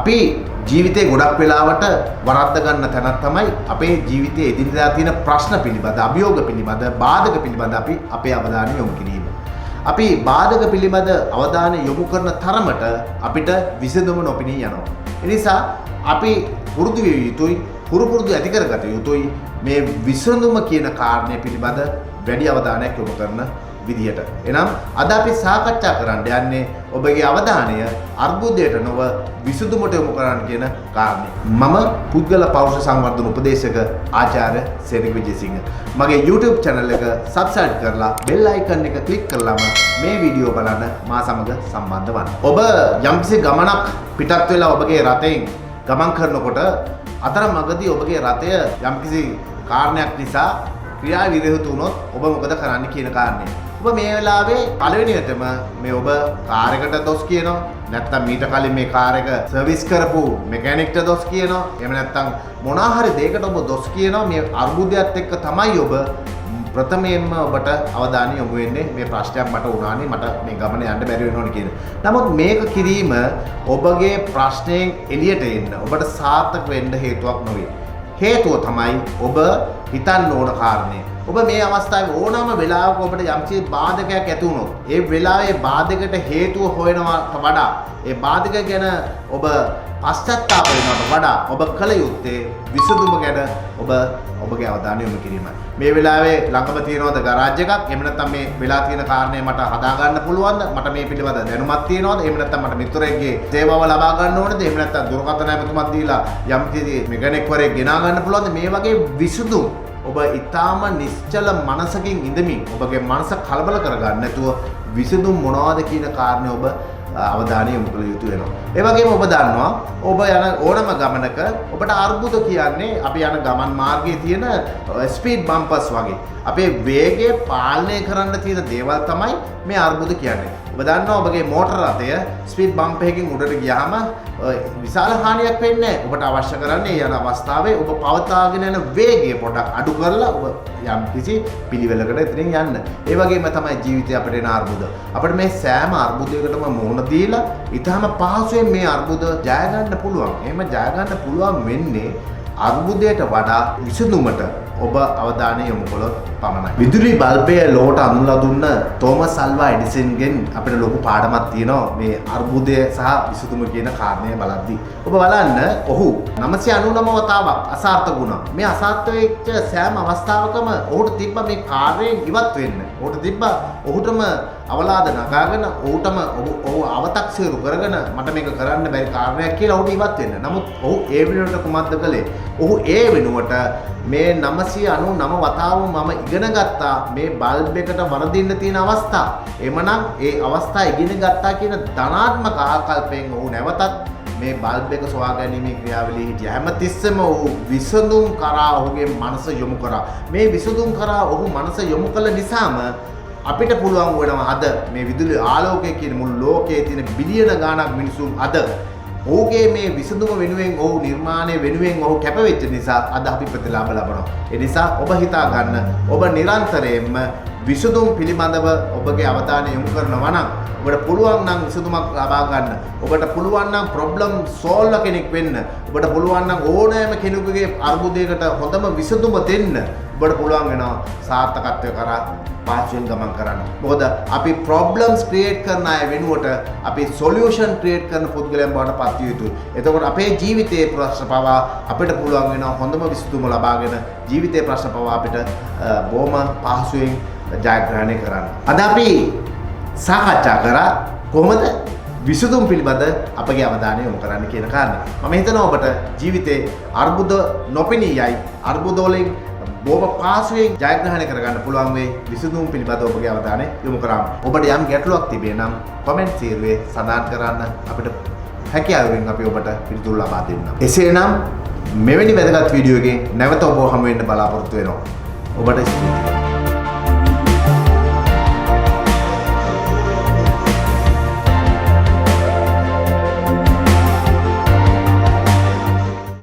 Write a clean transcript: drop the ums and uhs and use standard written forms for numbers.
අපි ජීවිතේ ගොඩක් වෙලාවට වරද්ද ගන්න තැනක් තමයි අපේ ජීවිතයේ එදිනෙදා තියෙන ප්‍රශ්න පිළිබඳ, අභියෝග පිළිබඳ, බාධක පිළිබඳ අපි අපේ අවධානය යොමු කිරීම. අපි බාධක පිළිබඳ අවධානය යොමු කරන තරමට අපිට විසඳුම නොපෙනී යනවා. ඒ නිසා අපි පුරුදු විය යුතුයි, හුරු පුරුදු ඇති කරගත යුතුයි මේ විසඳුම කියන කාරණය පිළිබඳ වැඩි අවධානයක් යොමු කරන විදිහට. එනම් අද අපි සාකච්ඡා කරන්න යන්නේ ඔබගේ අවධානය අර්බුදයට නොව විසඳුමට යොමු කරන්න කියන කාරණය. මම පුද්ගල පෞරුෂ සංවර්ධන උපදේශක ආචාර්ය සෙනග විජේසිංහ. මගේ YouTube channel එක subscribe කරලා bell icon එක click කරලාම මේ වීඩියෝ බලන්න මා සමග සම්බන්ධ වන්න. ඔබ යම්කිසි ගමනක් පිටත් වෙලා ඔබගේ රථයෙන් ගමන් කරනකොට අතරමඟදී ඔබගේ රථය යම්කිසි කාරණයක් නිසා ක්‍රියා විරහිත වුණොත් ඔබ මොකද කරන්න කියන කාරණය. ඔබ මේ වෙලාවේ පළවෙනියටම මේ ඔබ කාර් එකට දොස් කියනවා, නැත්නම් මීට කලින් මේ කාර් එක සර්විස් කරපු මෙකැනික්ට දොස් කියනවා, එහෙම නැත්නම් මොනවා හරි දෙයකට ඔබ දොස් කියනවා. මේ අර්බුදයත් එක්ක තමයි ඔබ ප්‍රථමයෙන්ම ඔබට අවධානය යොමු වෙන්නේ මේ ප්‍රශ්නයක් මට වුණානේ, මට මේ ගමන යන්න බැරි වෙනවනේ කියන. නමුත් මේක කිරීම ඔබගේ ප්‍රශ්නයෙන් එළියට එන්න, ඔබට සාර්ථක වෙන්න හේතුවක් නොවේ. හේතුව තමයි ඔබ හිතන්න ඕන කාරණය. ඔබ මේ අවස්ථාවේ ඕනෑම වෙලාවක ඔබට යම්කිසි බාධකයක් ඇති වුණොත් ඒ වෙලාවේ බාධකයට හේතුව හොයනවට වඩා, ඒ බාධක ගැන ඔබ පශ්චාත්තාප වෙනවට වඩා ඔබ කළ යුත්තේ විසඳුම ගැන ඔබ ඔබගේ අවධානය යොමු කිරීමයි. මේ වෙලාවේ ළඟම තියෙනවද ගරාජ් එකක්? එහෙම නැත්නම් මේ වෙලා තියෙන කාරණේ මට හදා ගන්න පුළුවන්ද? මට මේ පිළිබඳ දැනුමක් තියෙනවද? එහෙම නැත්නම් මට මිත්‍රයෙක්ගේ සේවාව ලබා ගන්න ඕනද? එහෙම නැත්නම් දුරකථන ඇමතුමක් දීලා යම්කිසි මෙකැනික් වරයෙක් ගෙනා ගන්න පුළුවන්ද? මේ වගේ විසඳුම් ඔබ ඊටාම නිශ්චල මනසකින් ඉඳමින් ඔබගේ මනස කලබල කරගන්න නැතුව විසඳුම් මොනවද කියන කාරණේ ඔබ අවධානය යොමු කළ යුතු වෙනවා. ඒ වගේම ඔබ දන්නවා ඔබ යන ඕනම ගමනක ඔබට අර්බුද කියන්නේ අපි යන ගමන් මාර්ගයේ තියෙන ස්පීඩ් බම්පර්ස් වගේ. අපේ වේගය පාලනය කරන්න තියෙන දේවල් තමයි මේ අර්බුද කියන්නේ. ඔබ දන්නවා ඔබගේ මෝටර රථය ස්පීඩ් බම්ප් එකකින් උඩට ගියාම විශාල හානියක් වෙන්නේ නැහැ. ඔබට අවශ්‍ය කරන්නේ යන අවස්ථාවේ ඔබ පවත්වාගෙන යන වේගය පොඩක් අඩු කරලා ඔබ යම් කිසි පිළිවෙලකට එතනින් යන්න. ඒ වගේම තමයි ජීවිතේ අපිට එන අර්බුද. අපිට මේ සෑම අර්බුදයකටම මුහුණ දීලා ඊටාම පහසුවෙන් මේ අර්බුද ජය ගන්න පුළුවන්. එහෙම ජය ගන්න පුළුවන් වෙන්නේ අර්බුදයට වඩා විසඳුමට ඔබ අවධානය යොමු කළොත් පමණයි. විදුලි බල්බය ලොවට අඳුන්ලා දුන්න තෝමස් අල්වා එඩිසන්ගෙන් අපිට ලොකු පාඩමක් තියෙනවා මේ අර්බුදය සහ විසඳුම කියන කාරණය බලද්දී. ඔබ බලන්න ඔහු 999 වතාවක් අසාර්ථක වුණා. මේ අසාර්ථක වෙච්ච සෑම අවස්ථාවකම ඔහුට තිබ්බ මේ කාර්යයෙන් ඉවත් වෙන්න. ඔහුට තිබ්බ ඔහුටම අවලාද නගාගෙන ඔහුටම ඔහු අවතක්සේරු කරගෙන මට මේක කරන්න බැරි කාරණයක් කියලා ඔහුට ඉවත් වෙන්න. නමුත් ඔහු ඒ වෙනුවට කුමක්ද කළේ? ඔහු ඒ වෙනුවට මේ 999 වතාවම මම ඉගෙන ගත්තා මේ බල්බ් එකට වරදින්න තියෙන අවස්ථා. එමනම් ඒ අවස්ථා ඉගෙන ගත්තා කියන ධනාත්මක ආකල්පයෙන් ඔහු නැවතත් මේ බල්බ් එක සොයා ගැනීමේ ක්‍රියාවලියේ හිටියා. හැමතිස්සෙම ඔහු විසඳුම් කරා ඔහුගේ මනස යොමු කරා. මේ විසඳුම් කරා ඔහු මනස යොමු කළ නිසාම අපිට පුළුවන් වෙනවා අද මේ විදුලි ආලෝකය කියන මුළු ලෝකයේ තියෙන බිලියන ගාණක් මිනිසුන් අද ඔහුගේ මේ විසඳුම වෙනුවෙන්, ඔහු නිර්මාණය වෙනුවෙන් ඔහු කැප වෙච්ච නිසා අද අපි ප්‍රතිලාභ ලබනවා. ඒ නිසා ඔබ හිතා ගන්න, ඔබ නිරන්තරයෙන්ම විසඳුම් පිළිබඳව ඔබගේ අවධානය යොමු කරනවා නම්, ඔබට පුළුවන් නම් විසඳුමක් ලබා ගන්න, ඔබට පුළුවන් නම් ප්‍රොබ්ලම් සෝල්වර් කෙනෙක් වෙන්න, ඔබට පුළුවන් නම් ඕනෑම කෙනෙකුගේ අර්බුදයකට හොඳම විසඳුම දෙන්න, ඔබට පුළුවන් වෙනවා සාර්ථකත්වය කරා පහසුවෙන් ගමන් කරන්න. මොකද අපි ප්‍රොබ්ලම්ස් ක්‍රියේට් කරන අය වෙනුවට අපි සොලියුෂන් ක්‍රියේට් කරන පුද්ගලයන් බවට පත් විය යුතුයි. එතකොට අපේ ජීවිතයේ ප්‍රශ්න පවා අපිට පුළුවන් වෙනවා හොඳම විසඳුම ලබාගෙන ජීවිතයේ ප්‍රශ්න පවා අපිට බොහොම පහසුවෙන් ජයග්‍රහණය කරන්න. අද අපි සාකච්ඡා කරා කොහොමද විසඳුම් පිළිබඳ අපගේ අවධානය යොමු කරන්න කියන කාරණේ. මම හිතනවා ඔබට ජීවිතේ අර්බුද නොපෙනී යයි, අර්බුද වලින් බොහොම පහසුවෙන් ජයග්‍රහණය කරගන්න පුළුවන් වෙයි විසඳුම් පිළිබඳ ඔබගේ අවධානය යොමු කරාම. ඔබට යම් ගැටලුවක් තිබේ නම් කොමෙන්ට් සීරුවේ සඳහන් කරන්න, අපිට හැකි අයුරින් අපි ඔබට පිළිතුරු ලබා දෙන්නම්. එසේනම් මෙවැනි වැදගත් වීඩියෝ එකකින් නැවත ඔබව හමු වෙන්න බලාපොරොත්තු වෙනවා. ඔබට ස්තුතියි.